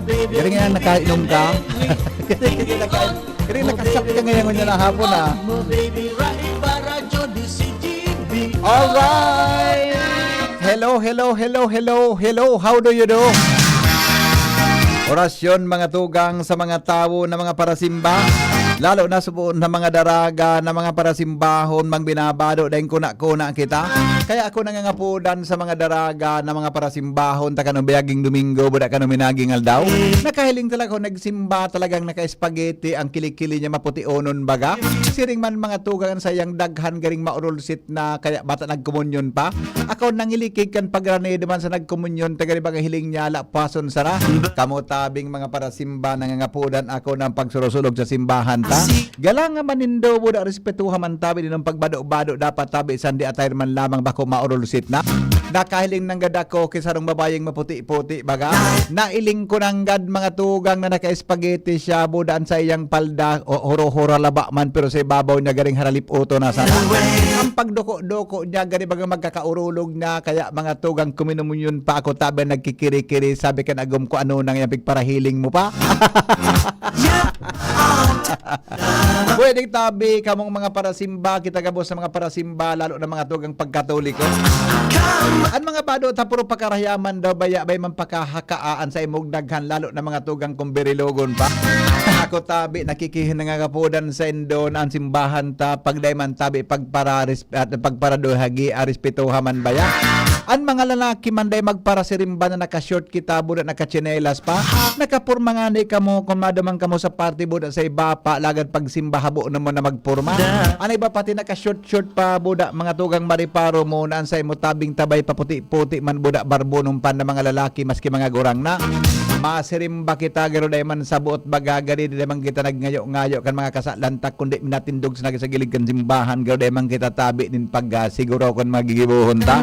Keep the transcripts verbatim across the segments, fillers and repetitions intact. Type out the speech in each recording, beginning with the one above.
Garing yan, nakainom ka. Garing yan, nakainom. Garing, nakasakit ka ngayon, ngunyan na hapon, ah. Alright! Hello, hello, hello, hello, hello. How do you do? Orasyon, mga tugang, sa mga tawo na mga parasimba. Lalo na sa mga daraga na mga parasimbahon, mang binabado, dahil kuna-kuna kita. Kaya ako nangangapodan sa mga daraga na mga parasimbahon, ta kan umayaging Domingo, buda kan uminaging aldaw. Nakahiling talaga ako, nagsimba talagang naka-spaghetti, ang kilikili niya maputionon baga. Siring man mga tugang sa iyang daghan, garing maurulsit na, kaya bata nagkomunyon pa. Ako nangilikig kan pagrani duman sa nagkomunyon, ta gari baga hiling niya, ala, pason sara. Kamo tabing mga parasimba, nangangapodan ako ng pagsurusulog sa simbahan ta. Galanga man nindo, buda respetuha man tabi nindo pagbado-bado, dapat tabi sandi atayr man lamang bako maurulsit na. Nakahiling nanggad ako ki sarong babayeng maputi-puti baga. Nailing ko nanggad mga tugang na naka-spaghetti siya, buda an saiyang palda, o huro-hura laba man, pero sa ibabaw niya garing haralip-uto na sana. Ang pagduko-duko niya, gari baga magkakaurulog na, kaya mga tugang kuminumunyon pa ako, tabi nagkikiri-kiri, sabi kan agom ko, "Ano nang yan, pigparahiling mo pa?" Pwedeng tabi kamong mga parasimba, kita gabos sa mga parasimba, lalo na mga tugang pagkatoliko. An mga bado ta puro pakarayaman daw, baya bay man pakahakaa an sa imong daghan, lalo na mga tugang kung birilogon pa. Ako tabi, nakikihinangagapodan sa indo na an simbahan ta, pagday man tabi, pagpararis-, at pagparaduhagi, aris pituha man baya. An mga lalaki man day magparasirimba na naka-short kita, buda nakatsinelas pa. Nakapurma ngani kamo kun maduman kamo sa party, buda sa iba pa, lagad pagsimba habo naman na magpurma. An iba pati naka-short-short pa, buda mga tugang mariparo mo na an saimo tabing tabay paputi-puti man, buda barbonon pa na mga lalaki, maski mga gurang na. Masirimba kita, garo dai man sa buot baga, gari dai man kita nagngayo-ngayo kan mga kasalan ta, kundi minatindog sa nagsagilig kan simbahan, garo dai man kita tabi nin pag, ah, siguro kun magigibohon ta.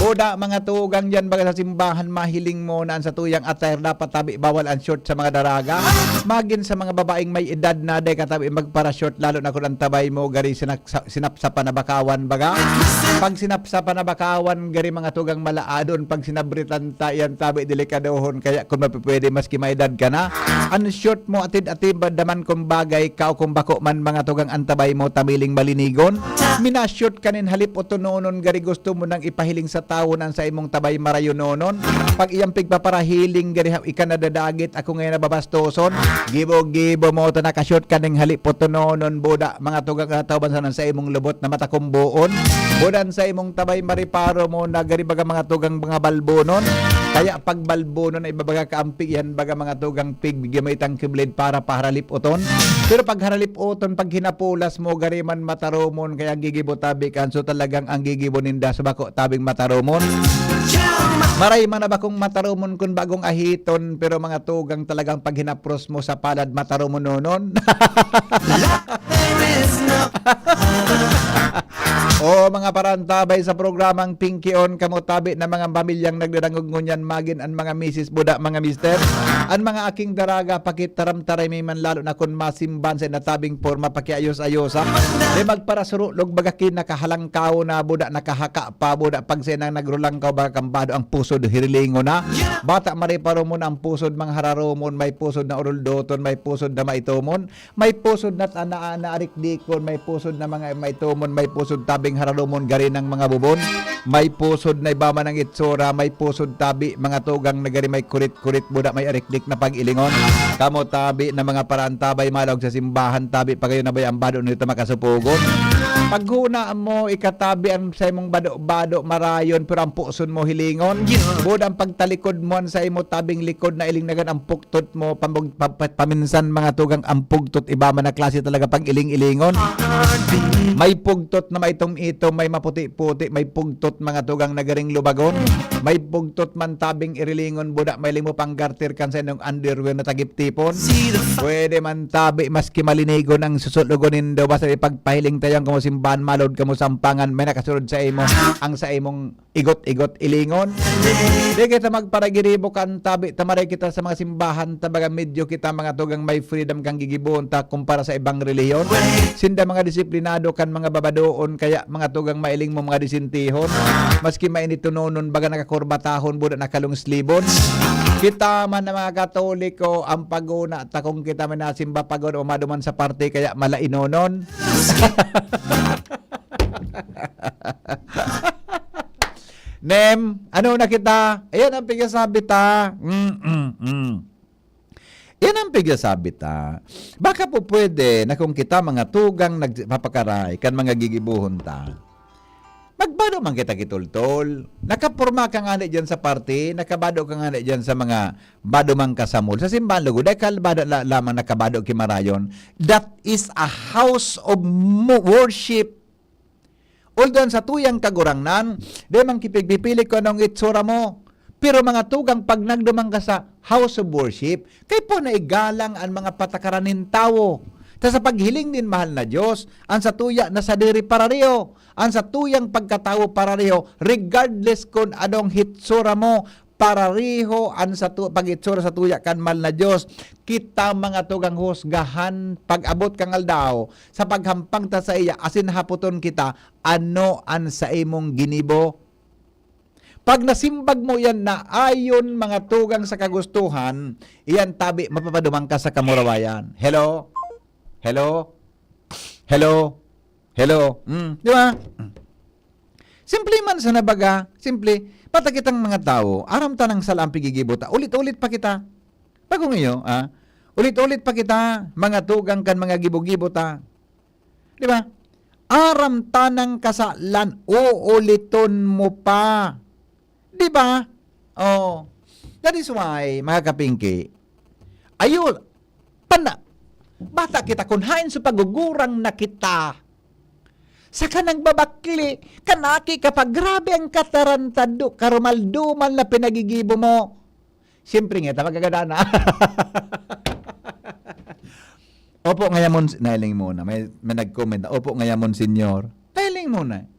Buda, mga tugang diyan, baga sa simbahan, mahiling mo na an satuyang attire dapat tabi, bawal an short sa mga daraga. Magin sa mga babaeng may edad na, dai ka tabi magpara-short, lalo na kun an tabay mo gari sinak-, sa-, sinapsapan na bakawan, baga. Pag sinapsapan na bakawan, gari mga tugang malaadon, pag sinabritan ta, iyan tabi delikadohon, kaya kun mapipwede, maski may edad ka na, an short mo, atid-atid, daman kung bagay ka o kung bako man, mga tugang, an tabay mo, tamiling malinigon. Minashort ka nin halip o tunonon, gari gusto mo nang ipahiling sa tawo na an saimong tabay marayononon. Pag iyang pigpaparahiling, gari ha-, ika nadadagit, ako ngayon nababastoson. Gibo-gibo mo ta nakashort ka ning halip o tunonon, buda, mga tugang, ah, tawban sa nan saimong lubot na matakumboon. Budan saimong tabay mariparo mo na gari baga mga tugang mga balbonon. Kaya pag balbonon ay babaga ka ampig, yan baga mga tugang pig, bigyan mo itang kiblid para paharalip-uton. Pero pag haralip-uton, pag hinapulas mo, gari man mataromon, kaya gigibo tabi kan. So talagang ang gigibo ninda, so bako tabing mataromon. Maray man na bakong mataromon kun bagong ahiton, pero mga tugang talagang pag hinapros mo sa palad, mataromon nonon. Oh, mga parantabay sa programang Pinky On, kamo tabi na mga pamilyang nagdadangog ngunyan, magin an mga misis, buda, mga mister, an mga aking daraga, pakitaram-tarami man, lalo na kun masimban sa natabing porma, pakiayos-ayosa. Di magparasurulog, baga kinakahalangkaw na, buda, nakahaka pa, buda, pag sa nang nagrulangkaw, baga kambado ang pusod, hirilingon na. Bata mariparo mo na ang pusod, mga hararomon, may pusod na uruldoton, may pusod na maitomon. May pusod na, na, na, naarikdikon, may pusod na mga maitomon, may pusod tabing hararomon, gari ng mga bubon, may pusod na iba man ang itsura, may pusod tabi, mga tugang na gari may kurit-kurit, buda may arikdik na pag-ilingon. Kamo tabi na mga paraantabay, malawag sa simbahan, tabi pa kayo na ba ang bado nito makasupugon? Paghuna mo, ikatabi ang sa imong bado-bado, marayon, pero ang puson mo hilingon. Buda ang pagtalikod mo, ang sa imo tabing likod na ilingnagan ang puktot mo, pamug-, pa-, pa-, paminsan mga tugang ampugtot, iba man na klase talaga pag iling-ilingon. May pugtot na maitom-itom, may maputi-puti, may pugtot mga tugang nagaring lubagon. May pugtot man tabing irilingon, buda may limo pang garter kan sa inyong underwear na tagip-tipon. Pwede man tabi, maski malinigon ang susulogon nindo, basta ipagpahiling tayo ang kamo simbahan, malod kamo sampangan, may nakasunod sa imo, ang sa imong igot-igot, ilingon. Di kita magparagiribo kan tabi, tamaray kita sa mga simbahan, ta baga medyo kita mga tugang may freedom kang gigibohon ta kumpara sa ibang relihiyon. Sinda mga disiplinado kan mga babadoon, kaya mga tugang mailing mo mga disintihon. Maski mainit tunonon, baga nakakurbatahon, buda nakalungslibon. Kita man na mga Katoliko, ang paguna ta kung kita man nasimba pagod o maduman sa parte kaya malainonon. Nem, ano na kita? Ayan ang pigasabi ta. Mm, mm, mm. Yan ang pigasabi ta. Baka po pwede na kung kita mga tugang nagpapakaray kan mga gigibuhon ta, magbado man kita kitultol. Nakaporma ka ngani diyan sa party, nakabado ka ngani diyan sa mga bado man ka sa mall. Sa simbahan lugod, dahil kalbada la-, lamang nakabado ki marayon. That is a house of mo-, worship. Although an satuyang Kagurangnan, di man kipigpipili kun anong itsura mo. Pero mga tugang, pag nagduman ka sa house of worship, kay po naigalang an mga patakaran nin tawo. Ta sa paghiling nin mahal na Dios, an satuya na sadiri parareho, an satuyang pagkatawo parareho, regardless kun anong hitsura mo, parareho an satu-, pag-itsura satuya kan mahal na Dios. Kita mga tugang husgahan pag-abot kan aldaw, sa paghampang ta saiya, asin hapoton kita, "Ano an saimong ginibo?" Pag nasimbag mo iyan na ayon mga tugang sa kagustuhan, iyan tabi mapapaduman ka sa kamurawayan. Hello? Hello? Hello? Hello? Hmm, di ba? Hmm. Simple man sana baga, simple. Pata kitang mga tawo, aram ta nang sala ang pigigibo ta, ulit-ulit pa kita. Bagong iyo, ah, ulit-ulit pa kita, mga tugang kan mga gibo-gibo ta. Di ba? Aram ta nang kasalan, uuliton mo pa. Di ba? Oh. That is why, mga kapingki, ayo, pana-, bata kita, kun haen sa pagugurang na kita. Saka nagbabakli, kanaki ka pa, grabe ang katarantado, karumaldumal na pinagigibo mo. Siyempre nga, ta magagada na. Opo, ngayamon, nailing muna. May, may nag-comment na, "Opo, ngayamon, senyor." Nailing muna.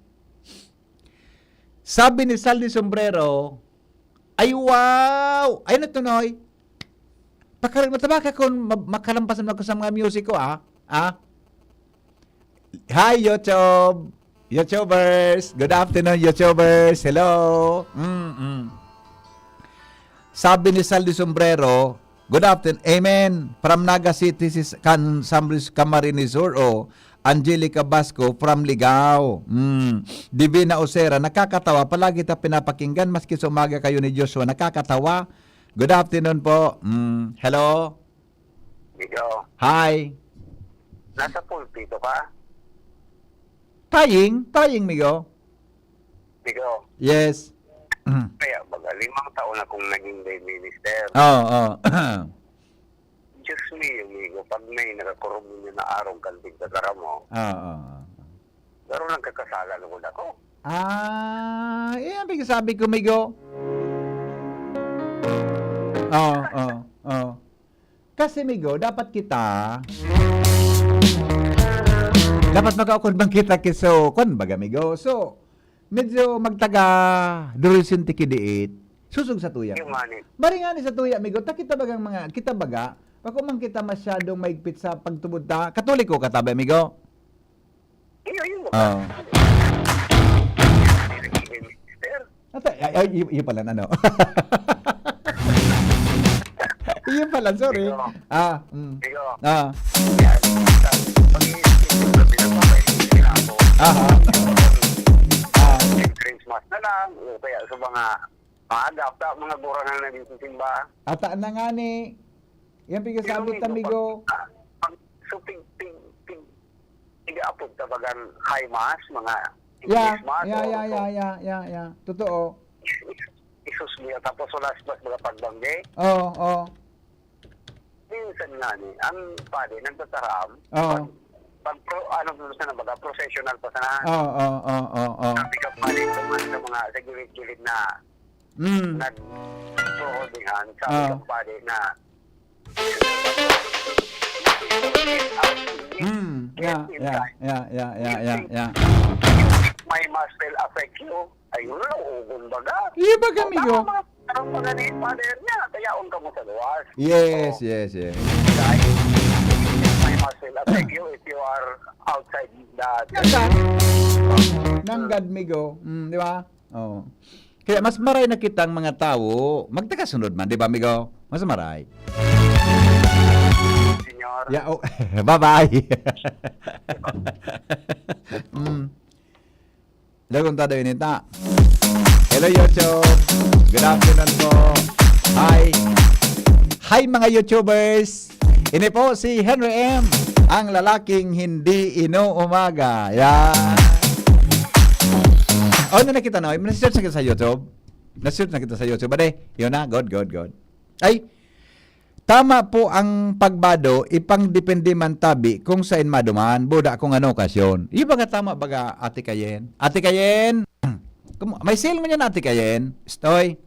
Sabi ni Sal de Sombrero, "Ay, wow! Ay, natunoy! Pakarin mo tabaka kung ma-, makalampas naman ako sa mga music ko, ah. Ah? Hi, YouTube! YouTubers! Good afternoon, YouTubers! Hello!" Mm-mm. Sabi ni Sal de Sombrero, "Good afternoon." Amen. From Naga City, si S-, kan Sambris Camarines Sur, o Angelica Basco from Ligao. Mm. Divina Osera, nakakatawa. Palagi ta pinapakinggan, maski sa umaga kayo ni Joshua. Nakakatawa. Good afternoon po. Mm. Hello? Migo. Hi. Nasa pulpito ka? Taying, taying, Migo. Migo. Yes. Mm. Kaya baga, limang taon akong naging lay minister. Oo, oo. Diyos mio, Migo, pag may nakakorumon na arong kantig sa karamo, Oo, oo, oo. Pero nagkakasala lugod ako. Ah, iyan ang pinagsasabi ko, Migo. Oo, oo, oo. Kasi, Migo, dapat kita, dapat makaukod man kita kiso, kwan baga, Migo. So, medyo magtaga, durusyon ti kidiit, susog sa tuya. Yung ngani. Bari ngani sa tuya, Migo, ta kita bagang mga, kita baga, bako man kita masyadong maigpit sa pagtubod ta. Katoliko ka, tabi, Migo? Iyo, iyo. Oo. Mister. Ata, ay, ay, iyo, iyo pala, ano? Iyo pala, sorry. Iyo. Ah, mm. Iyo. Ah. Yan. Pag-iisip ko, sabi ng mga iisipin ako. Aha. Ah. Christmas na lang, o kaya sa mga Maaga, ta, mga gurang na nagsisimba. Ata na nga ni. Yan, pigasabi ta, Migo. Pag, pag, so, pig, pig, pig, pig-apod ta bagang high mass, mga Yeah, English mass, yeah, o yeah, kung yeah, yeah, yeah, yeah. Totoo. Isus niya, tapos wala sa mga pagbanggi. Oo, oo. Minsan nga ni, ang padi nagtataram, Oo. pag, pag pro-, ano, sa na baga, processional pa sana. Oo, oo, oo, oo. Sabi ka, padi, kung ano sa mga, sa gilid-gilid na Mm. nagsusuhodihan, sabi Oo. ka, padi, na Mm. Yeah, yeah, yeah, yeah, yeah, yeah. My mass will affect you. Ayun, ugon baga. Iya baga, O, amigo? Tama, mga, ang mga ni Father niya, tayaon ka mo sa luwas. Yes, O. yes, yes. Right? My mass will affect you if you are outside the Nanggad. Nanggad, migo. Mm, di ba? Oo. Kaya mas maray na kitang mga tawo, magtakasunod man, di ba, amigo? Mas maray. Senyor. Ya, oh, bye-bye. Mm. Dagon ta daw inita. Hello, YouTube. Good afternoon po. Hi. Hi, mga YouTubers. Ini po si Henry M, ang lalaking hindi inuumaga. Yan. Oh, na nakita, no? Nag-search na kita sa YouTube. Nag-search na kita sa YouTube. Ade, yun na. Good, good, good. Ay, tama po ang pagbado, ipangdepende man tabi kung sain maduman, buda kung ano okasyon. Iyo baga tama baga, Ate Kayen? Ate Kayen! Kum-, may sale ngunyan, Ate Kayen? Stoy.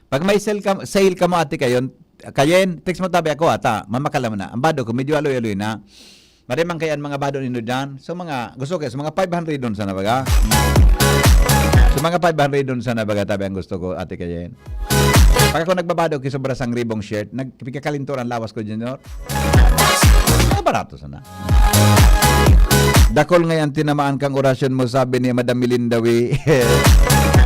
Pag may sale ka, sale ka mo, Ate Kayen, Kayen, text mo tabi ako, ata, mamakala mo na. Ang bado ko, medyo aloy-aloy na. Maray man kaya ang mga bado nindo dyan. So, mga, gusto ko, sa mga five hundred dun sana baga. Sa mga five hundred dun sana baga, tabi ang gusto ko, Ate Kayen. Pag ako nagbabado, ki sobra sang ribong shirt, nagpikakalinto ang lawas ko, Junior. Mga barato sana. Dakol ngayon tinamaan kang orasyon mo, sabi ni Madam Milinda Wi.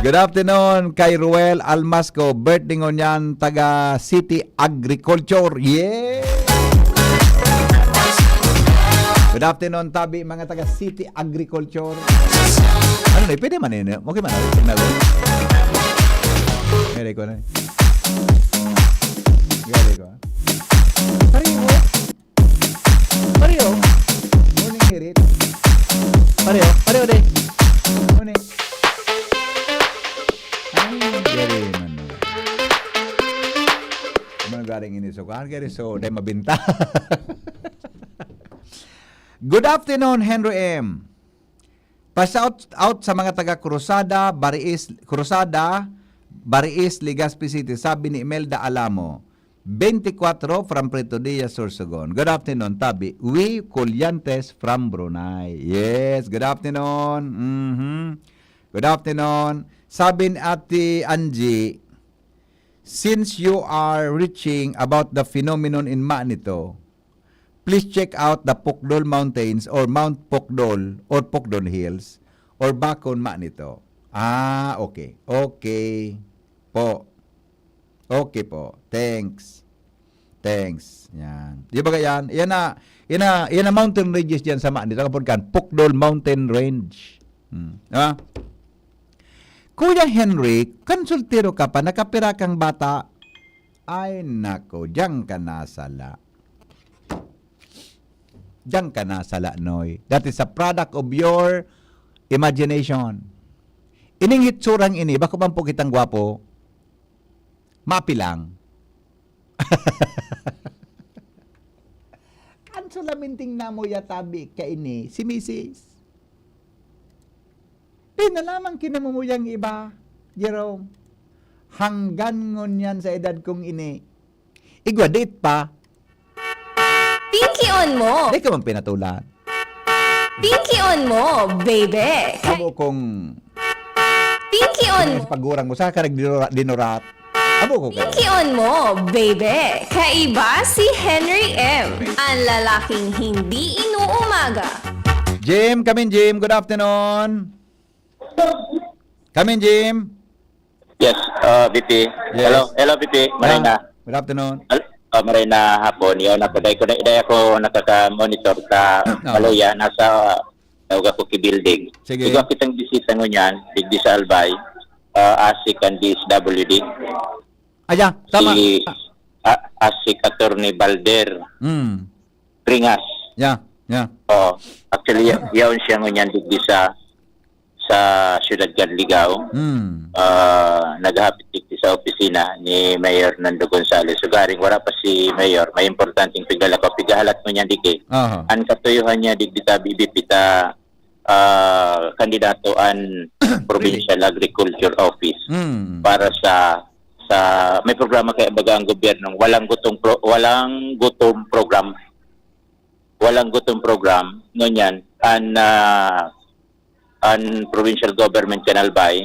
Good afternoon kay Ruel Almasco. Birthday ngunyan, taga City Agriculture. Yeah! Good afternoon, tabi, mga taga City Agriculture. Ano na, pwede man yun, eh. Okay man, eh. Pag nag- Pwede ko na, eh. Pwede ko, ah. Pareho. Pareho. Morning, Hirit. Pareho. Pareho din. Morning. Ay, gari man. Ano garing ini? So, kuan, gari, so, dahil mabinta. Good afternoon, Henry M. Pa-shout out sa mga taga Cruzada, Bariis, Cruzada, Bariis, Legazpi City. Sabi ni Imelda Alamo, twenty-four from Pretoria, Sorsogon. Good afternoon, tabi. Wi Colliantes from Brunei. Yes, good afternoon. Mhm. Good afternoon. Sabi ni Ate Angie, since you are reaching about the phenomenon in Manito, please check out the Pukdol Mountains or Mount Pukdol or Pukdol Hills or Bakon Manito. Ah, okay. Okay po. Okay po. Thanks. Thanks. Yan. Di ba yan? Yan na, yan na, yan na mountain ranges dyan sa Manito. Kapag kan, Pukdol Mountain Range. Hmm. Di ba? Kuya Henry, kan soltero ka pa, nakapira kang bata? Ay, nako, diyan ka nasala. Diyan ka nasala, Noy. That is a product of your imagination. Ining hitsurang ini, bako man po kitang gwapo, mapi lang. An sulaminting namo yatabi kaini, si misis. Di na lamang kinamumuyang iba, Jerome. Hanggan ngunyan sa edad kong ini, igwa date pa. Pinkion mo! Di ka man pinatulan. Pinkion mo, baby! Amo kong Pinkion! Sa pagurang mo, sa ka nagdinurat. Amo ko kayo. Pinkion mo, baby! Kaiba si Henry M, ang lalaking hindi inuumaga. Jim, come in, Jim. Good afternoon. Come in, Jim. Yes, uh, V P. Yes. Hello, hello, V P. Marina. Ah, good afternoon. Hel-, uh, Marina hapon. Yun, ako, dahil ko na, dahil ako nakaka-monitor sa Ah. Maluya, nasa, tawag ako ki building. Sige. Igwa kitang bisita ngunyan, digdi sa Albay, uh, ASIC and D S W D. Ayan, tama. Si, ah, ASIC Attorney Balder Mm. Bringas. Yeah, yeah. Oh, actually, ya-, yaon siya ngunyan digdi sa, sa Siyudad Canligao. Mm. Ah, naghahapit digdi sa opisina ni Mayor Nando Gonzales. So, garing wala pa si Mayor, may importanteng piglalakaw, pigahalat ngunyan digdi. Aha. An katuyuhan niya digdi ta, bibipita, ah, kandidato an Provincial Agriculture Office Mm. para sa, sa, may programa kaya baga ang gobyerno, walang gutom pro-, walang gutom program. Walang gutom program, ngunyan, an, ah, an provincial government kan Albay,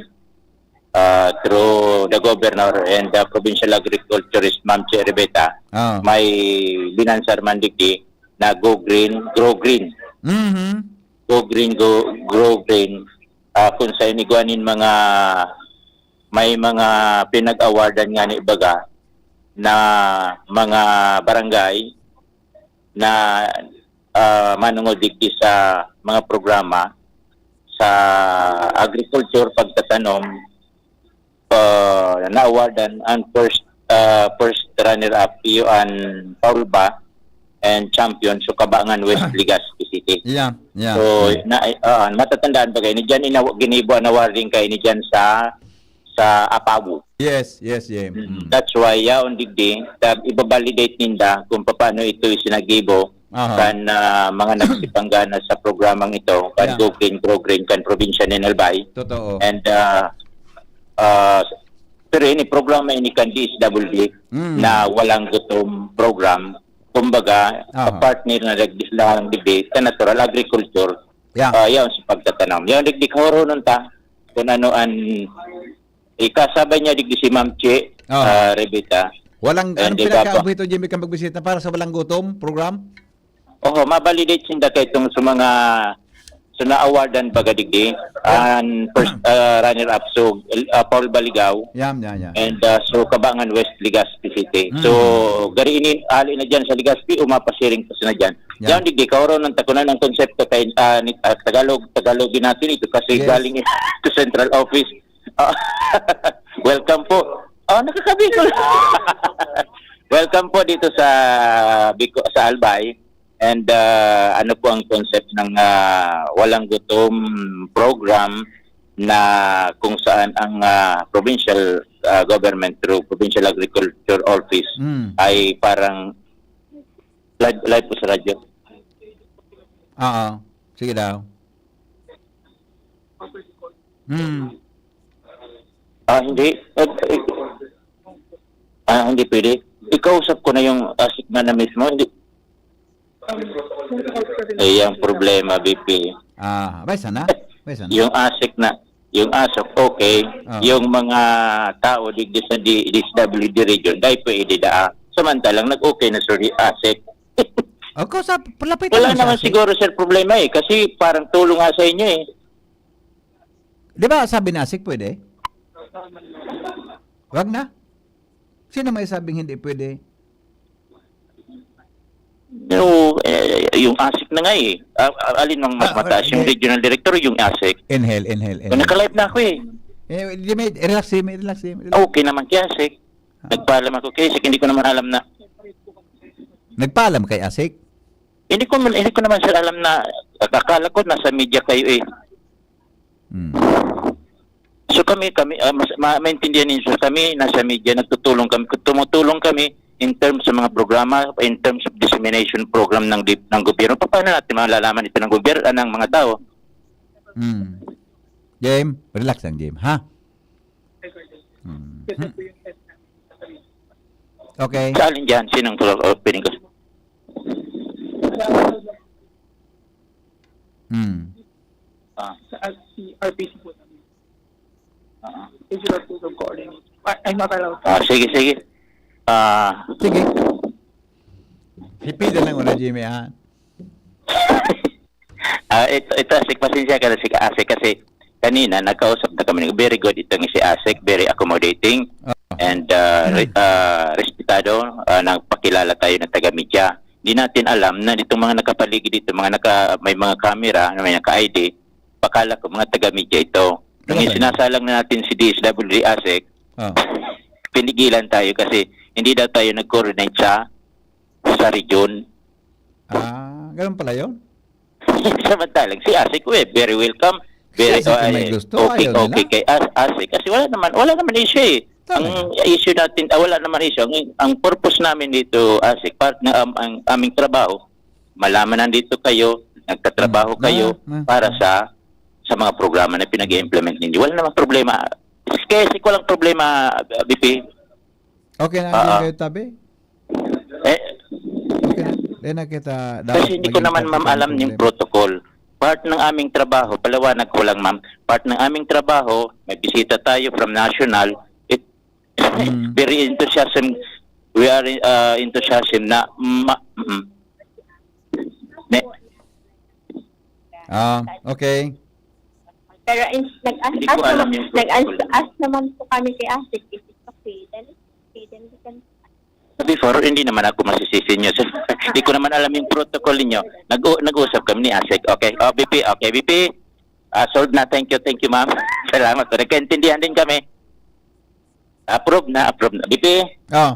ah, through the governor and the provincial agriculturist, Ma'am Che Riveta, Ah. may linansar man digdi na Go Green, Grow Green. Mhm. Go Green, Go, Grow Green. Ah, kung sa inigwa nin mga may mga pinag-awardan nga ni baga na mga barangay na, ah, manungod digdi sa mga programa sa agriculture, pagtatanom, ah, na-awardan ang first, ah, first runner-up, iyo an Paulba, and champion, so Cabangan West, Legazpi City. Yeah, yeah. So, na, ah, matatandaan ba kayo, ni dyan, inaw-, ginibo ang awarding kayo ni dyan sa, sa Apabu. Yes, yes, yeah. Mm. That's why, yaon digdi, tab-, ibabalidate ninda kung paano ito isinagibo Aha. kan, ah, mga nagsipanggana sa programang ito, kan Yeah. Go Green, Grow Green, kan probinsya nin Albay. Totoo. And, ah, ah, pero ini programa ini kan D S W D Mm. na walang gutom program. Kumbaga, Aha. partner na nag-, lang digdi sa natural agriculture. Yeah. Ah, yaon sa pagtatanom. Yaon digdi, kahoronon ta kung ano an ikasabay niya digdi si Ma'am Che, Aha. ah, Revita. Walang, Eh, anong di ba, pinakaabot o Jimmy kang pagbisita para sa Walang Gutom program? Oho, mabalidate sinda kay itong sa mga so na-awardan baga digdi, an first, ah, runner-up, so, ah, Paul Baligaw, Yam, yam, yam. and, ah, so Cabangan West, Legazpi City. Mm. So, gari ini, ali na dyan sa Legazpi, o mapasiring pa sila dyan. Yeah. Yan, digdi, kaoronon ta kunan ang konsepto kay, ah, ni, ah, Tagalog, Tagalogin natin ito kasi Yes. galing ito central office. Ah, welcome po. Oh, nakakabikol. Welcome po dito sa Bico-, sa Albay. And, ah, ano po ang concept ng, ah, Walang Gutom program na kung saan ang, ah, provincial, ah, government through Provincial Agriculture Office Mm. ay parang live, live po sa radyo. Oo. Sige daw. Hmm. Ah, hindi. Eh, eh, ah, hindi pwede. Ikausap ko na yung ASIC na, na mismo. Hindi. Eh, yung problema, B P. Ah, abay sana. Abay sana. Yung ASIC na, yung ASOC, okay. Ah. Yung mga tao digdi sa D-, D S W D region, dahil pwede daa. Samantalang nag-okay na sa ASIC. O, kausap, palapit Wala mo naman sa ASIC. Siguro, sir, problema eh. Kasi parang tulong nga sa inyo eh. Di ba sabi ni ASIC pwede? Wag na. Sino may sabing hindi pwede? No, eh, yung ASIC na nga eh. Ah, ah, alin ang mas Ah, mataas? Yung hindi. Regional Director o yung ASIC? Inhale, inhale, inhale. Kung naka-live na ako eh. Eh, Jimmy, relax, Jimmy, relax, Jimmy. Okay naman kay ASIC. Nagpaalam ako kay ASIC, hindi ko naman alam na. Nagpaalam kay ASIC? Hindi ko man, hindi ko naman, sir, alam na, akala ko nasa media kayo eh. Hmm. So kami, kami, ah, mas, ma-, maintindihan ninyo, sir, kami, nasa media, nagtutulong kami, tumutulong kami in terms sa mga programa, in terms of dissemination program ng di-, ng gobyerno. Paano natin malalaman ito ng gobyerno, ah, ng mga tao? Hmm. Jim, relax lang, Jim, ha? Hmm. Okay. Sa alin dyan? Sinong opening ko? Hmm. Ah, Sa si R P C po namin. ah, Regional Program Coordinator. Ay, ay, makalaw. ah, sige, sige. Ah, Sige. Hipida lang una, Jimmy, ha? Ah, ito, ito, ASIC, pasensya ka na, si ASIC, kasi kanina nagkausap na kami. Very good itong si ASIC, very accommodating Ah. and ah, re- ah, respetado. Ah, nagpakilala tayo ng taga-media. Hindi natin alam na itong mga nakapaligid dito, mga naka, may mga camera, may naka-I D, pakala ko mga taga-media ito. Nung Talaga? Sinasalang na natin si D S W D ASIC, Oh. pinigilan tayo kasi hindi daw tayo nag-coordinate sa sa region. Ah, ganun pala yun? Samantalang si ASIC, we, very welcome. Si Very, ASIC yung may eh, gusto, okay, ayaw nila. Okay kay As ASIC. Kasi wala naman, wala naman issue eh. Talaga? Ang issue natin, ah, wala naman issue. Ang, ang purpose namin dito, ASIC, part na um, ang aming trabaho, malaman nandito kayo, nagtatrabaho Mm. kayo Ah, ah. Para sa sa mga programa na pinag-implement ninyo. Wala namang problema. Kaya ASIC, walang problema, B P. Okay na, Ah, hindi ah. kayo tabi? Eh, Okay na. Hindi na kita dapat Kasi hindi ko maging naman, tabi ma'am, ng alam yung problema. Protocol. Part ng aming trabaho, paliwanag ko lang, ma'am, part ng aming trabaho, may bisita tayo from national, it, Mm. very enthusiasm, we are uh, enthusiasm na, ma, mm. Ne, Ah, okay. Pero in, nag-ask, Hindi ko ask alam naman, yung protocol. Nag-ask, ask naman po kami kay ASEC if it's okay. Dali, okay, dali ka. Sa before, hindi naman ako masisisi niyo, sir. Hindi ko naman alam yung protocol ninyo. Nag-u-, nag-usap kami ni ASEC. Okay. Oh, V P, okay, V P. Ah, solved na. Thank you, thank you, ma'am. Salamat. Nagkaintindihan din kami. Approve na, approve na. V P? Oh.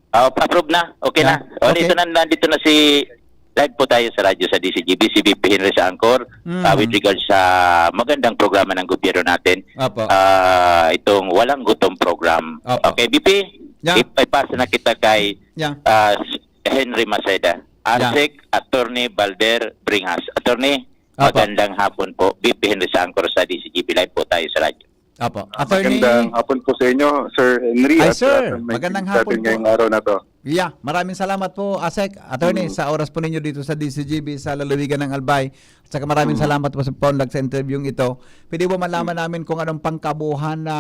Oh, approve na. Okay na. Yeah. Oh, Okay. Ito na, nandito na si, live po tayo sa radyo sa D Z G B, si V P Henry sa Angkor. Mm. Ah, with regards sa magandang programa ng gobyerno natin, Apo. Ah, itong Walang Gutom program. Apo. Okay, V P, Yeah. ip-, ipasa na kita kay, Yeah. ah, s-, Henry Maceda. Yeah. ASEC, Attorney Balder Bringas. Attorney, Apo. Magandang hapon po. V P Henry sa Angkor sa D Z G B. Live po tayo sa radyo. Apo. Ah, Attorney? Magandang hapon po sa inyo, Sir Henry, Ay, at, sir. uh, sa mga Magandang kikinig sa hapon atin po. Ngayong araw na 'to. Yeah, maraming salamat po, ASEC, Attorney, Mm. sa oras po ninyo dito sa D Z G B sa lalawigan ng Albay. At saka maraming Mm. salamat po sa paunlad sa interview'ng ito. Pwede ba malaman Mm. namin kung anong pangkabuhan na,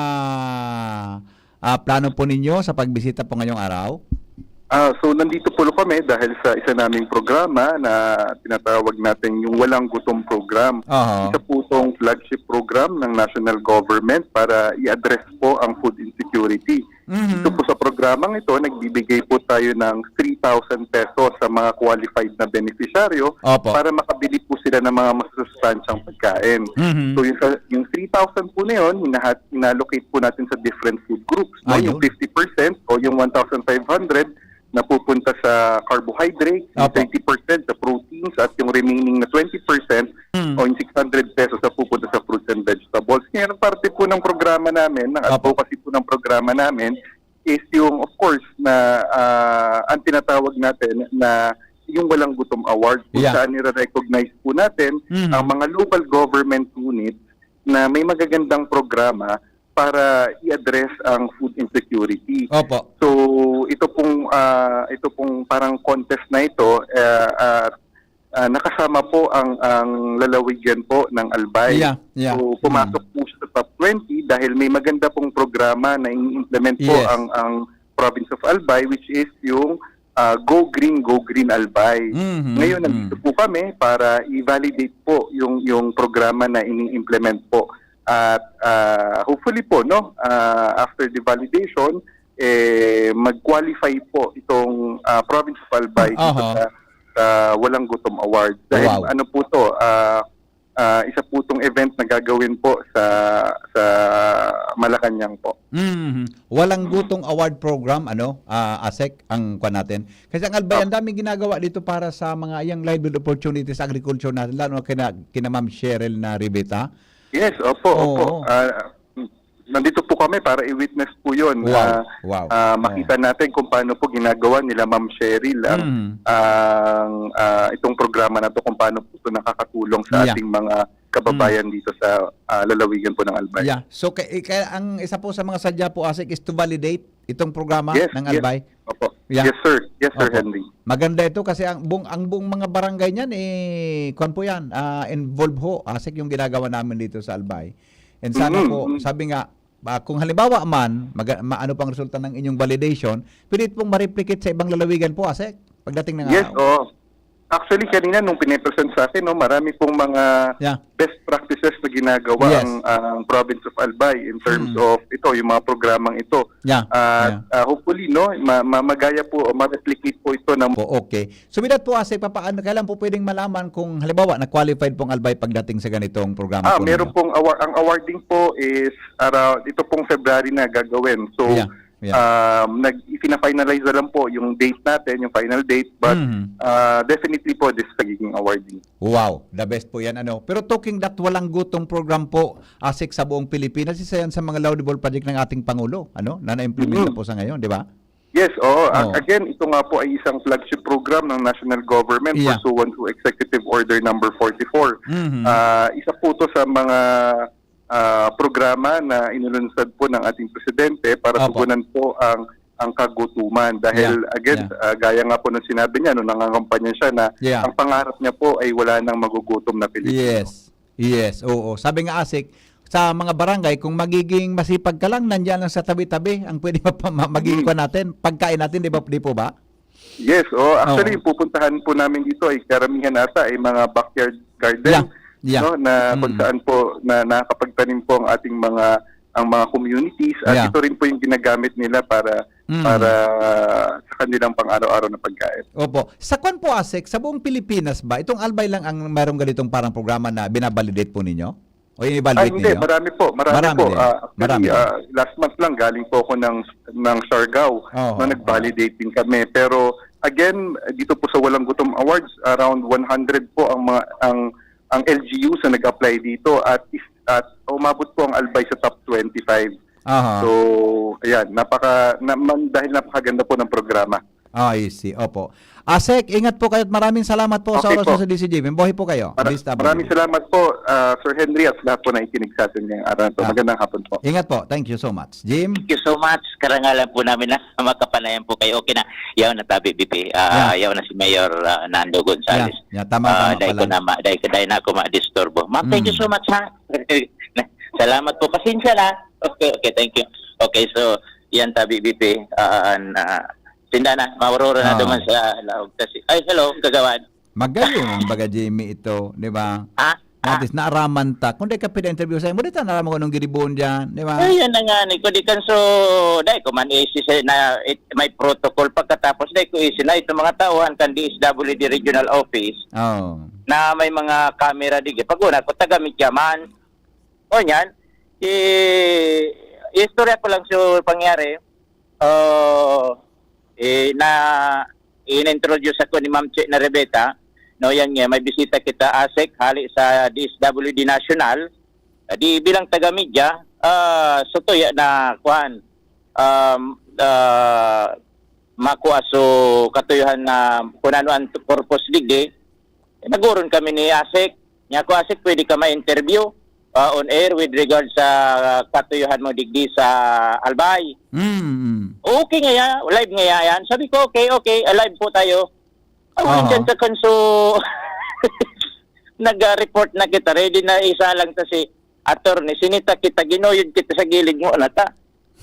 ah, plano po ninyo sa pagbisita po ngayong araw? Ah, so nandito po kami dahil sa isa naming programa na tinatawag natin yung Walang Gutom Program. Aha. Isa po 'tong flagship program ng national government para i-address po ang food insecurity. Mhm. Dito po sa programang ito, nagbibigay po tayo ng three thousand pesos sa mga qualified na beneficiaryo Opo. para makabili po sila ng mga masusustansyang pagkain. Mhm. So yung sa, yung three thousand po na yun, hinahat-, inallocate po natin sa different food groups, no? Ayun. Yung fifty percent o yung one thousand five hundred napupunta sa carbohydrates, yung Opo. thirty percent sa proteins, at yung remaining na twenty percent Mm. o yung six hundred pesos napupunta sa fruits and vegetables. Ngayon, ang parte po ng programa namin, ng Opo. advocacy po ng programa namin, is yung, of course, na, ah, ang tinatawag natin na yung Walang Gutom Award, kung Yeah. saan nire-recognize po natin Mhm. ang mga local government units na may magagandang programa para i-address ang food insecurity. Opo. So, ito pong, ah, ito pong parang contest na ito, ah, ah, ah, nakasama po ang, ang lalawigan po ng Albay. Yeah, yeah. So, pumasok Mm. po siya sa top twenty dahil may maganda pong programa na ini-implement po Yes. ang, ang province of Albay, which is yung, ah, Go Green, Go Green Albay. Mhm, Ngayon, nandito mm. po kami para i-validate po yung, yung programa na ini-implement po. At, ah, hopefully po, no, ah, after the validation, eh, mag-qualify po itong, ah, province of Albay dito Aha. sa, sa Walang Gutom Award. Dahil Wow. ano po 'to, ah, ah, isa po 'tong event na gagawin po sa, sa Malacañang po. Mhm. Walang Gutom Award Program, ano, ah, ASEC, ang kwan natin. Kasi ang Albay, Opo. ang daming ginagawa dito para sa mga, yung livelihood opportunities sa agriculture natin, lalo na kina, kina Ma'am Cheryl na Riveta. Yes, opo, Oo. opo. Ah, nandito po kami para i-witness po 'yun. Wow, Ah, wow. ah, Oo. makita natin kung paano po ginagawa nila Ma'am Cheryl ang, Mm. ang, ah, itong programa na 'to, kung paano po 'to nakakatulong sa Yeah. ating mga kababayan Mm. dito sa, ah, lalawigan po ng Albay. Yeah. So, kay, kaya ang isa po sa mga sadya po, ASEC, is to validate itong programa Yes, ng yes. Albay? Opo. Yeah. Yes, sir. Yes, Sir Opo. Henry. Maganda ito kasi ang buong, ang buong mga barangay niyan, eh, kwan po yan, ah, involve ho, ASEC, yung ginagawa namin dito sa Albay. And sana Mm, po, mm. sabi nga, ah, kung halimbawa man, maga-, ma-, ano pang resulta ng inyong validation, pwede pong ma-replicate sa ibang lalawigan po, ASEC, pagdating ng Yes, araw. oo. Actually, kanina nung pinipresent sa akin, no, marami pong mga Yeah. best practices na ginagawa Yes. ang, ang province of Albay in terms Mm. of ito, yung mga programang ito. Yeah, At, yeah. ah, hopefully, no, ma-, ma-, magaya po o ma-replicate po ito ng Po, okay. So, with that po, ASEC, papaano, kailan po pwedeng malaman kung halimbawa na qualified pong Albay pagdating sa ganitong programa Ah, po meron ninyo? pong award. Ang awarding po is around, ito pong February na gagawin. So, Yeah, yeah. um, nag-, i-finalize na lang po yung date natin, yung final date, but, Mhm. ah, definitely po, this is magiging awarding. Wow, the best po yan, ano. Pero talking that Walang Gutom program po, ASEC, sa buong Pilipinas, isa yan sa mga laudable project ng ating Pangulo, ano, na na-implement na Mm. po sa ngayon, di ba? Yes, oo. Ag-, Oo. again, ito nga po ay isang flagship program ng national government Yeah. pursuant to Executive Order number forty-four. Mhm. Ah, isa po 'to sa mga, ah, programa na inulunsad po ng ating presidente para Opo. tugunan po ang, ang kagutuman. Dahil, Yeah, again, yeah. ah, gaya nga po ng sinabi niya, no, nangangampanya siya na Yeah. ang pangarap niya po ay wala nang magugutom na Pilipino. Yes. Yes, oo. Sabi nga, ASEC, sa mga barangay, kung magiging masipag ka lang, nandiyan lang sa tabi-tabi ang pwede mapa-, ma-, maging Mm. kwan natin, pagkain natin, di ba, di po ba? Yes, oh, actually, Oo. yung pupuntahan po namin dito ay karamihan ata ay mga backyard garden. Yeah, Yeah. no, na kung Mm. saan po na nakakapagtanim po ang ating mga, ang mga communities, at Yeah. ito rin po yung ginagamit nila para, Mm. para sa kanilang pang-araw-araw na pagkain. Opo. Sa kwan po, Asek, sa buong Pilipinas ba, itong Albay lang ang mayroong ganitong parang programa na binabalidate po ninyo? O yung Ah, evaluate hindi, ninyo? marami po, marami Marami po. din. Ah, actually, Marami din. ah, last month lang, galing po ako ng, ng Siargao, Oo, no, oo. nag-validate din kami. Pero again, dito po sa Walang Gutom Awards, around one hundred po ang mga, ang, ang L G Us na nag-apply dito, at is-, at umabot po ang Albay sa top twenty-five. Aha. So, ayan, napaka-, na-, man-, dahil napakaganda po ng programa. Ah, I see. Opo. Asek, ingat po kayo at maraming salamat po sa Okay oras po. mo sa D C G. Mabuhay po kayo. Mara-, D S W. maraming salamat po, ah, Sir Henry, at lahat po na nakikinig sa atin ngayong araw na to. Ah. Magandang hapon po. Ingat po. Thank you so much. Jim? Thank you so much. Karangalan po namin na makapanayan po kayo. Okay na. Yaw na tabi, B P. Ah, Yeah. yaw na si Mayor, ah, Nando Gonzales. Yeah. Yeah. Tama, Ah, tama dahil ko pala. na ma-, dahil, dahil na ako ma-disturbo. Ma'am, thank you Mm. so much, ha. Salamat po. Pasensya na. Okay, okay. Thank you. Okay, so, yan tabi, B P. Ah, na, sinda na, mauroro na Ah. duman sa laog. Kasi, ay, hello, kagawad. Magayon ang baga Jimmy ito, di ba? Ah, At ah. least, naaraman ta. Kung di ka pina-interview sa imo, di ta naaraman kung anong ginibuon dyan, di ba? Ayun na nga, ni, kundi kan so, dai ko man isi sa, na, it, may protocol pagkatapos, dai ko isi na itong mga tauhan kan D S W D Regional Office Oh. na may mga camera di, pag una ko, taga-media man. O, yan. I-, istorya ko lang so pangyari. Oh, eh, na in-introduce ako ni Ma'am Che na Rebecca. No, yan nga, may bisita kita, Asek, hali sa D S W D National. Ah, di bilang taga-media, ah, so to, ya na, kuan, um, ah, makua so katuyuhan na kung ano ang purpose digdi. Nagurong kami ni Asek. Niya ko, "Asek, pwede ka ma-interview, ah, on air with regard sa katuyuhan mo digdi sa Albay?" Mm, mm. "Okay nga ya, live nga ya yan." Sabi ko, "Okay, okay, ah, live po tayo." Ah, Aha. nandyan sa kanso, nag-report na kita, ready na, isa lang ta si attorney, sinita kita, ginuyod kita sa gilid mo na ta.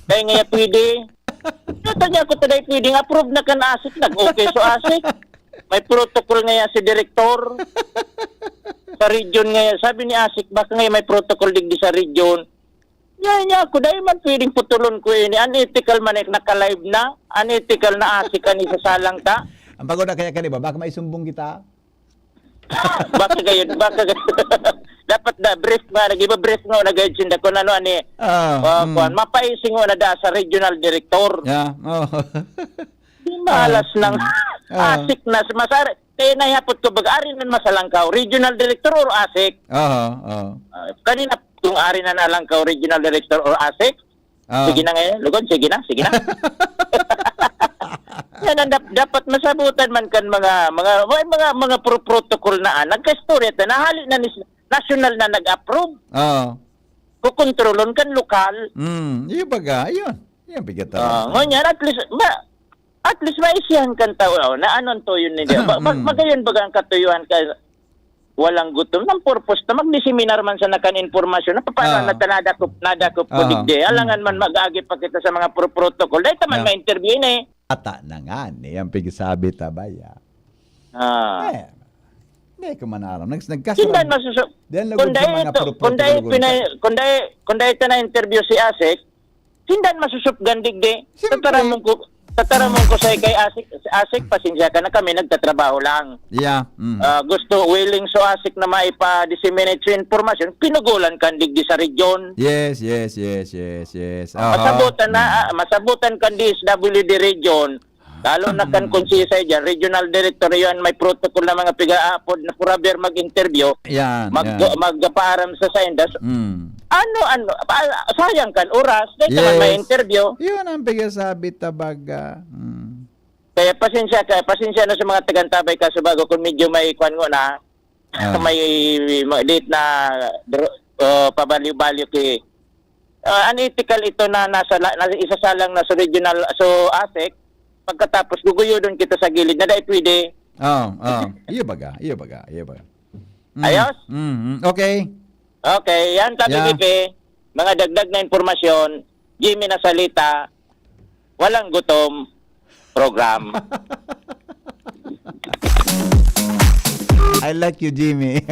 Kaya nga ya pwede. Nata niya ako, "Taday pwede nga, approve na kan Asek, nag-okay so Asek." May protocol nga ya si direktor. Sa region nga ya, sabi ni Asek, "Baka nga may protocol digdi sa region." Yan niya ako, "Dai man pwedeng putulon ko ini. Unethical man eh, naka-live na. Unethical na Asek, ani sasalang ta." Ang pagod na kaya ka, di ba? Baka maisumbong kita. Baka gayon, baka gayon. Dapat na brief nga, nag-iba brief nga, nag-ayod sinda kung ano, ani. Ah, Ah, mm. kuwan, mapaising mo na da sa regional director. Yeah, oh. Di malas Ah, nang mm. Ah. Asek na, masar-, kaya nahihapot ko, baga, ari nan masalangkaw, regional director or Asek? Aha, oo. Ah, kanina, kung ari na nalangkaw, regional director or Asek, Ah. Sige na ngayon, Lugod, sige na, sige na. Yan ang dap-, dapat masabutan man kan mga, mga, may mga, mga pro-, protocol na, ah, nagkaistorya ta, nahali na ni s-, national na nag-approve. Oo. Kukontrolon kan lokal. Mm, iyo baga, ayun. Yan, bigat Ah, talaga. ngunyan, at least, ma-, at least maisihan kan tao, oh, na ano ang tuyo ni, ma-, ma-, Mm. magayon baga ang katuyuhan ka, Walang Gutom. Ang purpose ta, magdi-seminar man sana kan impormasyon. Na paano Ah. na ta nadakop, nadakop ko Ah. digdi? Alangan Mm. man mag-agi pa kita sa mga pro-, protocol. Dahil ta man Yeah. ma-interview ini. Ata na nga, ni ang pigsabi ta ba ya? Ah. Eh, di ko man aram. Nags-, nagkasarag-, Sindan masusu-, di ang lugod kung sa dahil mga ito, pro-, kung dahil protocol pinay-, sa kung dahil, kung dahil ta na-interview si Asek, Sindan masusupgan digdi. Siyempre. Tataramon ko, tataramon ko sa kay Asik, Asik, pasensya ka na, kami nagtatrabaho lang. Yeah, mm. Ah, gusto, willing so Asik na maipa-disseminate sa impormasyon, pinugulan kan digdi sa region. Yes, yes, yes, yes, yes. Aha. Masabutan na, Mm. ah, masabutan kan D S W D region. Lalo na kan Mm. konsisay dyan, regional director yan, may protocol na mga piga-apod na forever mag-interview, Yan, mag-, yan. magpaaram sa saindas. Mm. Ano, ano, pa-, sayang kan oras, dahil naman Yes. may interview. Yun ang pigasabi, tabaga. Mm. Kaya pasensya ka, pasensya na sa mga tagantabay, kaso bago kung medyo may kwan mo na, Ah. may, may date na dro-, uh, pabaliw-baliw ki, uh, unethical ito na nasa la-, na isasalang na sa regional, so Asik, pagkatapos guguyodon kita sa gilid na dai pwede. Oh, oh. Iyo baga, iyo baga, iyo baga. Mm. Ayos? Mm, mm. Okay. Okay, yan tabi Yeah. P P. Mga dagdag na impormasyon, Jimmy na salita, Walang Gutom program. I like you, Jimmy.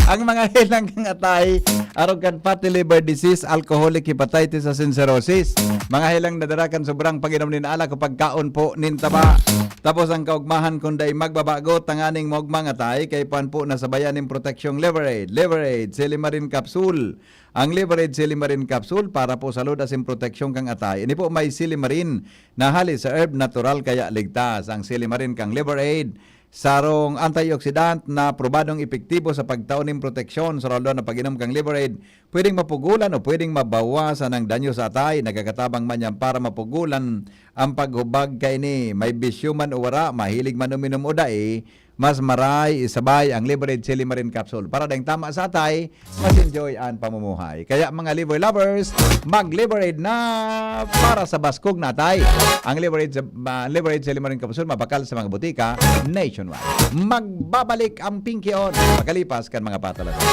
Ang mga helang kan atay, arog kan fatty liver disease, alcoholic hepatitis asin cirrhosis. Mga helang nadara kan sobrang pag-inom nin alak o pagkaon po nin taba. Tapos ang kaugmahan kun dai magbabago, tanganing maugmang atay, kaipuhan po na sabayan nin proteksyong Liver Aid. Liver Aid, Silimarin Capsule. Ang Liver Aid Silimarin Capsule para po sa load asin proteksyon kang atay. Ini po may silimarin na hali sa herb, natural kaya ligtas. Ang silimarin kang Liver Aid, sarong antioxidant na probadong epektibo sa pagtao nin proteksyon sa raluan na pag-inom kang Liver Aid. Pwedeng mapugulan o pwedeng mabawasan ang danyo sa atay. Nagkakatabang man yan para mapugulan ang paghubag kaini. May bisyo man o wara, mahilig man uminom o dai, mas maray isabay ang Liver Aid Silimarin Capsule. Para daing tama sa atay, mas enjoy ang pamumuhay. Kaya mga liver lovers, mag-Liver Aid na para sa baskog na atay. Ang Liver Aid, ah, Liver Aid Silimarin Capsule mabakal sa mga butika nationwide. Magbabalik ang Pinky On makalipas kan mga patalasan.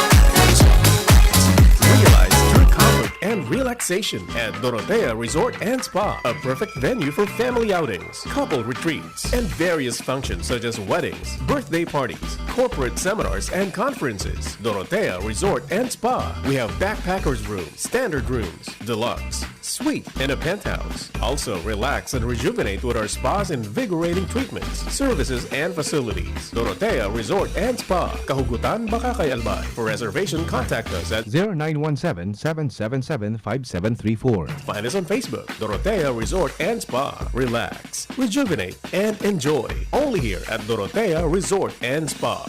Realize true comfort and relaxation at Dorotea Resort and Spa, a perfect venue for family outings, couple retreats, and various functions such as weddings, birthday parties, corporate seminars, and conferences. Dorotea Resort and Spa. We have backpackers room, standard rooms, deluxe, suite, and a penthouse. Also, relax and rejuvenate with our spa's invigorating treatments, services, and facilities. Dorotea Resort and Spa, Kahugutan, Bacacay, Albay. For reservation, contact us at zero nine one seven, seven seven seven, five seven three four. Find us on Facebook, Dorotea Resort and Spa. Relax, rejuvenate, and enjoy. Only here at Dorotea Resort and Spa.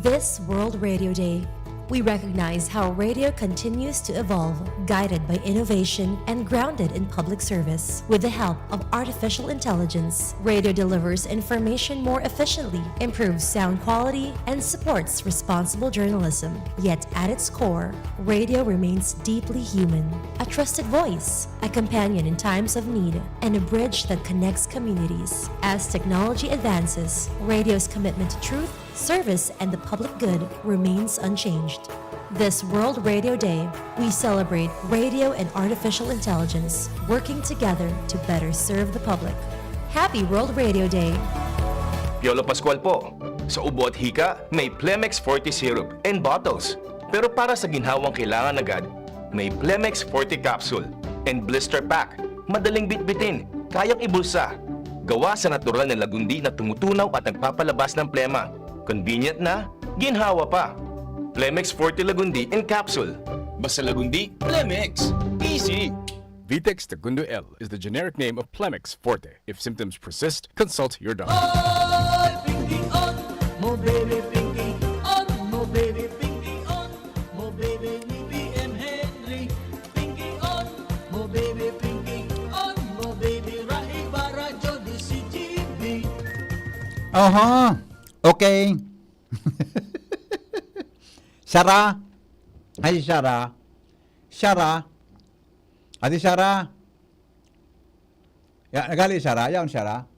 This World Radio Day, we recognize how radio continues to evolve, guided by innovation and grounded in public service. With the help of artificial intelligence, radio delivers information more efficiently, improves sound quality, and supports responsible journalism. Yet at its core, radio remains deeply human. A trusted voice, a companion in times of need, and a bridge that connects communities. As technology advances, radio's commitment to truth, service, and the public good remains unchanged. This World Radio Day, we celebrate radio and artificial intelligence working together to better serve the public. Happy World Radio Day! Piolo Pascual po. Sa ubo at hika, may Plemex Forte Syrup and Bottles. Pero para sa ginhawang kailangan agad, may Plemex Forte Capsule and Blister Pack. Madaling bitbitin, kayang ibulsa. Gawa sa natural na lagundi na tumutunaw at nagpapalabas ng plema. Convenient na, ginhawa pa. Plemex Forte Lagundi in Capsule. Basta Lagundi, Plemex. Easy! Vitex Tagundo L is the generic name of Plemex Forte. If symptoms persist, consult your doctor. Oy, Pinky On, mo baby Pinky On, mo baby Pinky On, mo baby ni B M Henry. Pinky On, mo baby Pinky On, mo baby Rahi Barajo di si G B. Aha. Okay. Sara. Ay, Sara. Sara. Ate Sara. Ya, nagali Sara. Yaon Sara.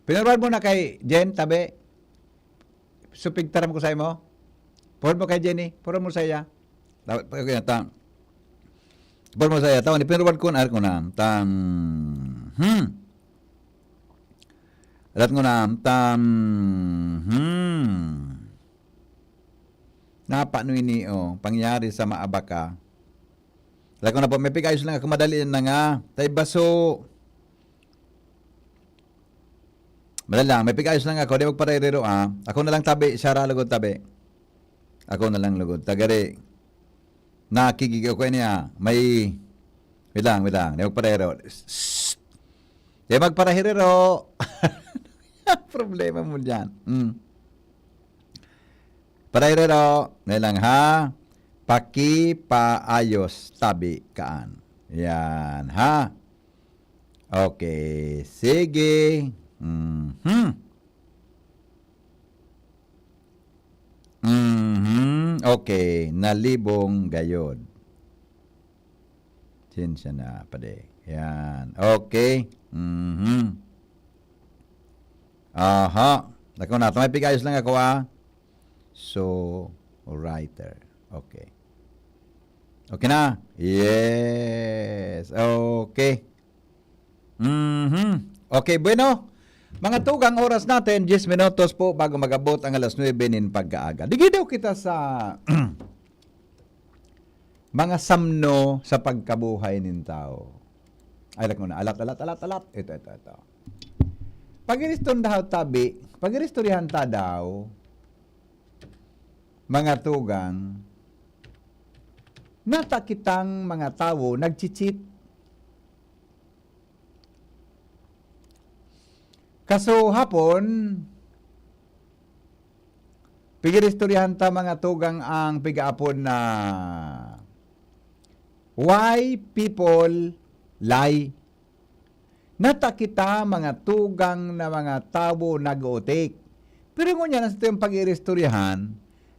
Pinurwad mo na kay Jen, tabi. Supigtaram ko sa imo. Forward mo kay Jenny. Forward mo sa iya. Dapat pa kaya ta. Forward mo sa iya. Tawan, pinurwad ko na, ko na. Tan. Hmm. Alat ko na. Tan. Hmm. Napa no ini, oh, pangyari sa maabaka. Alat ko na po, may pig-ayos lang ako, madali na nga. Tay baso. Madali lang, may pig-ayos lang ako, di magparairiro, ah. Ako na lang tabi, Sara, lugod tabi. Ako na lang lugod. Tagari, nakigig ako niya. May, wait lang, wait lang, di magparairiro. Shh! Di magparahiriro. Problema mo dyan. Mm. Parahiriro, na lang ha. Pakipaayos tabi kaan. Yan, ha? Okay, sige. Mhm. Mhm. Okay, nalibong gayod. Sinsya na, pade. Yan. Okay. Mhm. Aha. Ako na, tumay pig-ayos lang ako, ah. So, writer. Okay. Okay na? Yes. Okay. Mhm. Okay, bueno. Mga tugang, oras natin, diyes minutos po bago mag-abot ang alas nuebe nin pagkaaga. Digi daw kita sa mga samno sa pagkabuhay nin tawo. Ay, lak mo na. Alat, alat, alat, alat. Ito, ito, ito. Pag-iriston daw tabi, pag-iristoryahan ta daw, mga tugang, nata kitang mga tawo nagchichit. Kaso hapon, pag-iristoryahan ta, mga tugang, ang pigaapod na Why People Lie. Nata kita, mga tugang, na mga tawo nag-ootik. Pero ngunyan, sa tuyang pag-iristoryahan,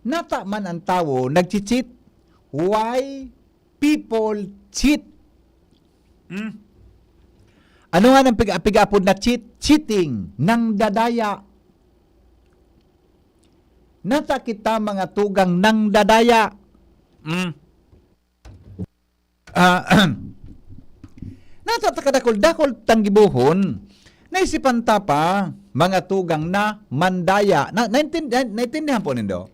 nata man ang tawo nagchichit. Why people cheat? Hmm? Ano nga nang piga-, pigaapod na cheat? Cheating, nangdadaya. Nata kita, mga tugang, nangdadaya. Hmm. Ah, nata ta kadakol-dakol tang gibohon, naisipan ta pa, mga tugang, na mandaya. Na, naintin-, na, naintindihan po nindo?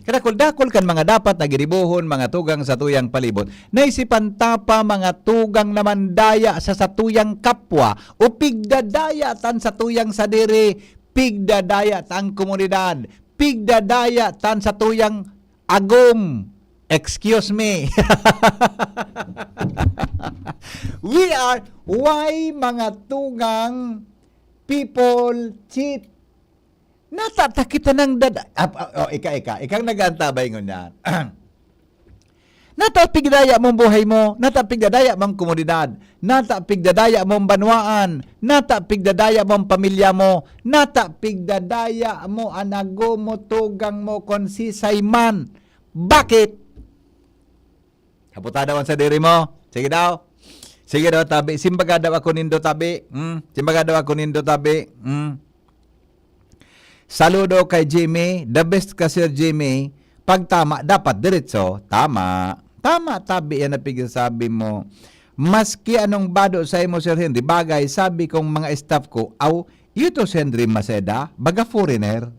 Kadakol-dakol kan mga dapat na ginibohon, mga tugang, sa tuyang palibot. Naisipan ta pa, mga tugang, na mandaya sa satuyang kapwa, o pigdadaya tan satuyang sadiri, pigdadaya tan komunidad, pigdadaya tan satuyang agom. Excuse me. We are, why, mga tugang, people cheat? Nata ta kita nangdada-, ap-, a-, oh, ika, ika, ikang nag-aantabay ngunyan. Nata pigdadaya mong buhay mo, nata pigdadaya mong komunidad, nata pigdadaya mong banwaan, nata pigdadaya mong pamilya mo, nata pigdadaya mo an agom mo, tugang mo, kon sisay man. Bakit? Hapota daw an sadiri mo. Sige daw. Sige daw, tabi. Simbaga daw ako nindo, tabi. Hmm? Simbaga daw ako nindo, tabi. Hmm? Saludo kay Jimmy. The best ka, Sir Jimmy. Pag tama, dapat diretso. Tama. Tama, tabi, yan ang pigsasabi mo. Maski anong bado sa imo, Sir Henry. Bagay, sabi kong mga staff ko, "Aw, ito si Henry Maceda, baga foreigner."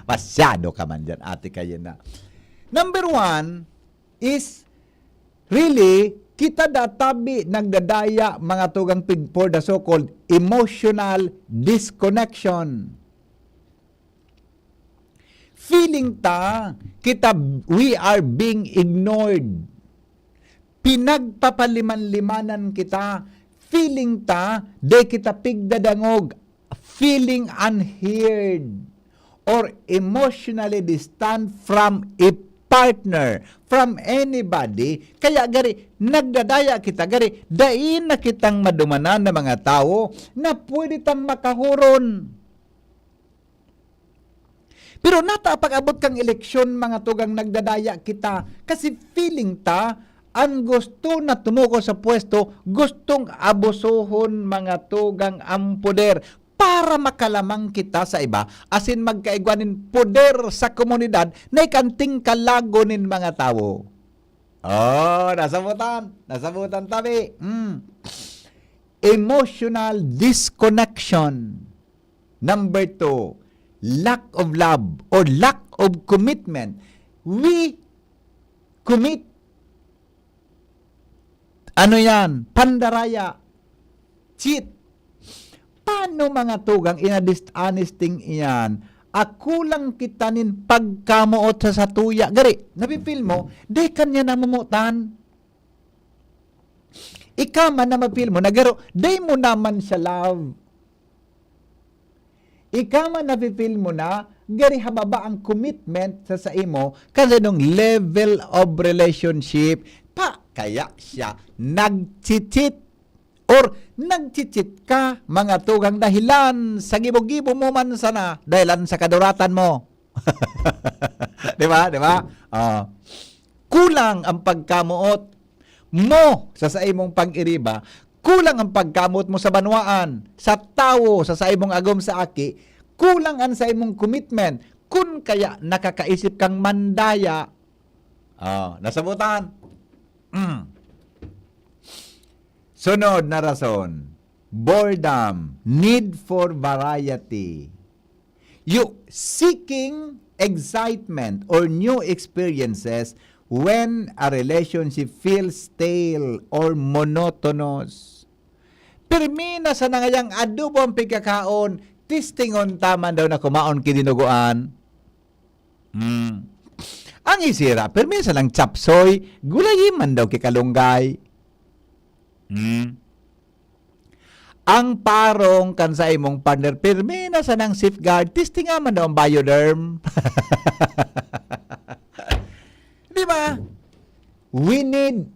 Masyado ka man dyan, ate, kayo na. Number one is, really, kita da tabi nagdadaya, mga tugang pig-, for the so-called emotional disconnection. Feeling ta, kita, we are being ignored. Pinagpapaliman-limanan kita. Feeling ta, di kita pigdadangog. Feeling unheard or emotionally distant from a partner, from anybody. Kaya gari, nagdadaya kita. Gari, dai na kitang madumanan na mga tawo na pwede tang makahuron. Pero nata pag-abot kang eleksyon, mga tugang, nagdadaya kita. Kasi feeling ta, ang gusto na tumuko sa pwesto, gustong abusuhon, mga tugang, ang poder para makalamang kita sa iba, asin magkaigwa nin poder sa komunidad na ikanting kalago nin mga tawo. Oh, nasabutan. Nasabutan, tabi. Mm. Emotional disconnection. Number two, lack of love or lack of commitment. We commit, ano yan? Pandaraya. Cheat. Paano, mga tugang, in a dishonesting iyan? Ako lang kita nin pagkamoot sa satuya. Gari, nafe-feel mo, dai ka niya namomotan. Ika man na ma-feel mo na garo, dai mo naman siya love. Ika man nafe-feel mo na gari hababa ang commitment sa saimo, kasi nung level of relationship, pa, kaya siya nagchichit or nagchichit ka, mga tugang, dahilan sa gibo-gibo mo man sana, dahilan sa kaduratan mo. Di ba? Di ba? Ah. Kulang ang pagkamoot mo sa saimong pag-iriba, kulang ang pagkamoot mo sa banwaan, sa tawo, sa saimong agom sa aki, kulang an saimong commitment, kun kaya nakakaisip kang mandaya. Oh, nasabutan. Mm. Sunod na rason. boredom, need for variety. You seeking excitement or new experiences when a relationship feels stale or monotonous. Pirmi na sana ngayang adobo ang pagkakaon, testingon ta man daw na kumaon ki dinuguan. Hmm. Ang isira, pirmi na sanang chapsoy, gulayi man daw ki kalunggay. Hmm. Ang parong kan sa imong partner, pirmi na sanang safeguard, testinga man daw ang Bioderm. Di ba? We need,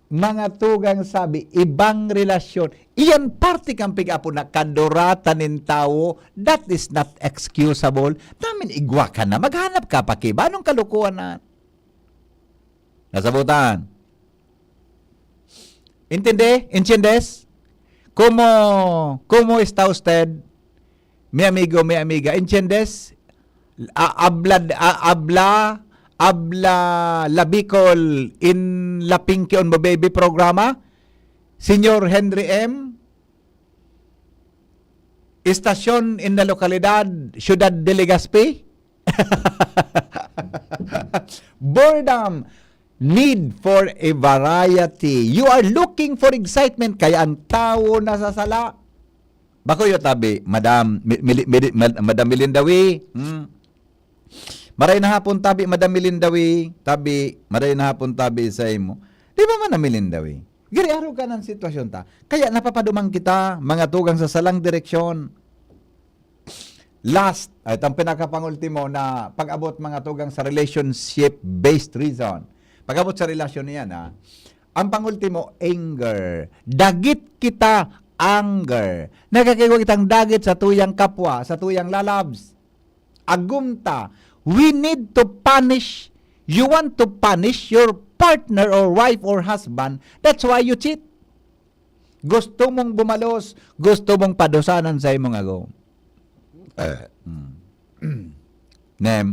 mga tugang sabi, ibang relasyon. Iyan parte kan pig-apo na kaduratan nin tawo, that is not excusable. Namin igwa ka na, maghanap ka pa ki ba? Anong kalokohan na? Nasabutan. Intindi? Entiendes? ¿Cómo, cómo está usted, mi amigo, mi amiga? Entiendes? A-, habla, a-, habla, habla la Bicol in La Pinky on Baby programa? Señor Henry M? Estación in la localidad, Ciudad de Legazpi? Boredom, need for a variety. You are looking for excitement, kaya ang tawo nasasala. Bako yo tabi, Madam, mi-, mili-, mili-, Mad-, Madam Milindawi. Hmm. Maray na hapon tabi, Madam Milindawi. Tabi, maray na hapon tabi sa imo. Di ba, Madam Milindawi? Giri, arog ka ng sitwasyon ta. Kaya napapaduman kita, mga tugang sa salang direksyon. Last, ay, itong pinakapangultimo na pag-abot, mga tugang, sa relationship-based reason. Pag-abot sa relasyon niyan, ha, ang pangultimo, anger. Dagit kita, anger. Nagkakaigwa kitang dagit sa tuyang kapwa, sa tuyang lalabs. Agum ta, we need to punish. You want to punish your partner or wife or husband. That's why you cheat. Gusto mong bumalos, gusto mong padusanan sa imong agom. Eh, mm. Nem.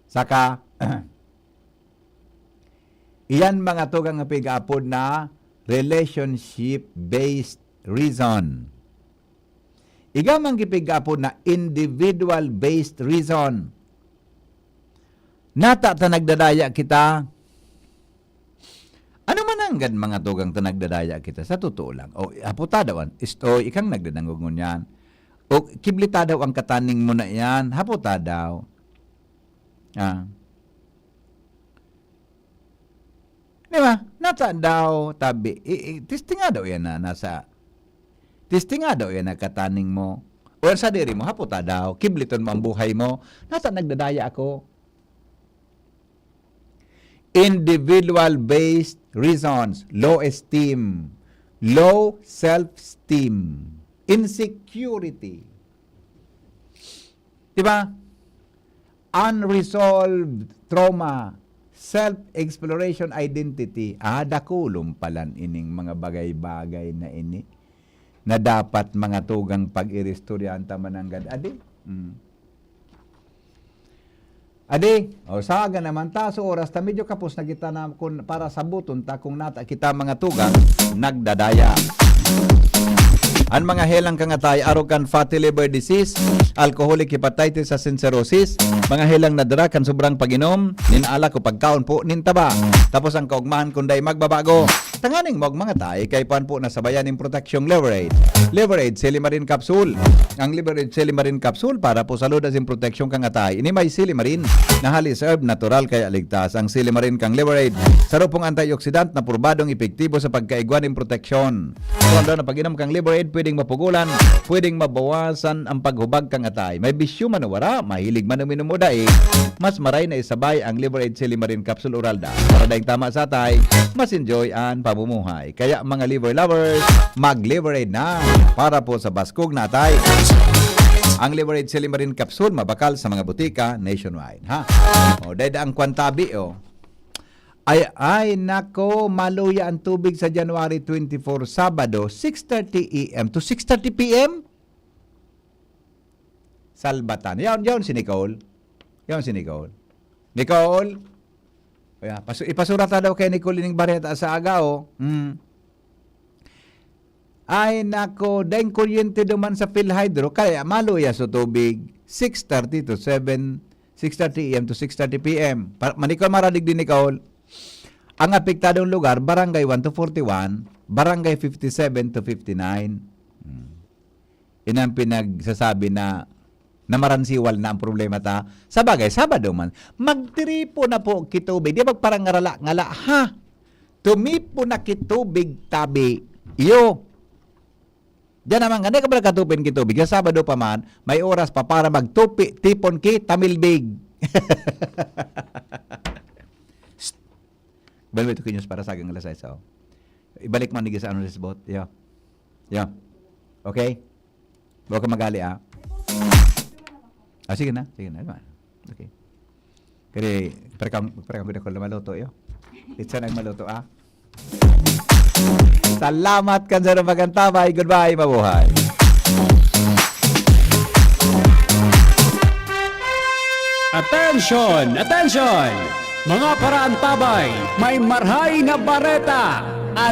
Saka, iyan mga tugang nga pig-aapod na relationship-based reason. Iga man gipig-aapod na individual-based reason. Nata ta nagdadaya kita. Ano man nanggad mga tugang ta nagdadaya kita, sa totoo lang. O, haputa daw an, isto, ikang nagdadangog ngunyan. O, kiblita daw ang kataning mo na iyan, haputa daw. Ah. Di ba? Nata daw, tabi, i, i, testinga daw yan na nasa, testinga daw yan na kataning mo. O yan sa diri mo, haputa daw, kibliton mo ang buhay mo. Nata nagdadaya ako. Individual-based reasons, low esteem, low self-esteem, insecurity. Di ba? Unresolved trauma, self-exploration, identity. Ah, dakulon palan ining mga bagay-bagay na ini na dapat mga tugang pag-iristoryahan ta mananggad. Adi? Mm. Adi, o saga naman ta, so oras ta, medyo kapos na kita na kun, para sabuton ta kung nata kita mga tugang nagdadaya. An mga helang kang atay, arog kan fatty liver disease, alcoholic hepatitis asin cirrhosis, mga helang nadara kan sobrang pag-inom nin alak o pagkaon po nin taba. Tapos ang kaugmahan kun dai magbabago. Tanganing maog mga atay, kaipuhan po na sabayan nin proteksyong Liver Aid. Liver Aid Silimarin Capsule. Ang Liver Aid Silimarin Capsule para po sa ludas in proteksyon kang atay. Ini may silimarin na halis herb natural kaya ligtas. Ang silimarin kang Liver Aid, saro pong antioxidant na probadong epektibo sa pagkaigwa nin proteksyon. Kung daw na pag-inom kang Liver Aid, pwedeng mapugulan, pwedeng mabawasan ang paghubag kang atay. May bisyo man o wara, mahilig man uminom o dai, mas maray na isabay ang Liver Aid Silimarin Capsule Oral da. Para daing tama sa atay, mas enjoy an pamumuhay. Kaya mga liver lovers, mag-Liver Aid na para po sa baskog na atay. Ang Liver Aid Silimarin Capsule mabakal sa mga butika nationwine, ha? O, dahil ang kwantabi, o. Ay, ay, nako, maluya ang tubig sa January twenty-four, Sabado, six thirty A M to six thirty P M. Salbatan. Yaon, yaon si Nicole. Yaon si Nicole. Nicole? Kaya, pasu-, ipasurat na daw kay Nicole ining bareta sa aga, oh. Hmm. Ay, nako, daing kuryente duman sa PhilHydro, kaya maluya sa tubig, six thirty to seven, six thirty A M to six thirty P M. Pa-, Manicol, maradig din, Nicole. Ang apektadong lugar, Barangay one to forty-one, Barangay fifty-seven to fifty-nine. Hmm. Yan ang pinagsasabi na, na maransiwal na ang problema ta. Sa bagay, Sabado man, magtiripon na po kitubig. Di magparangarala-ngala, ha? Tumipon na kitubig, tabi. Iyo. Diyan naman, ganun ka pala katupin kitubig. Sa Sabado pa man, may oras pa para magtupi, tipon ki, tamilbig. Psst. Balwito kinyos para sa agang alas sais, oh. Ibalik mo, nigis, ano, resbot. Yo. Yo. Okay? Huwag ka magali, ah. Ah, sige na. Sige na. Okay. Kaya, prekang, prekang ko na ko na maluto, yo. Pizza na ang maluto, ah. Salamat kan sa magantabay. Goodbye. Mabuhay. Attention! Attention! Mga paraantabay, may marhay na bareta!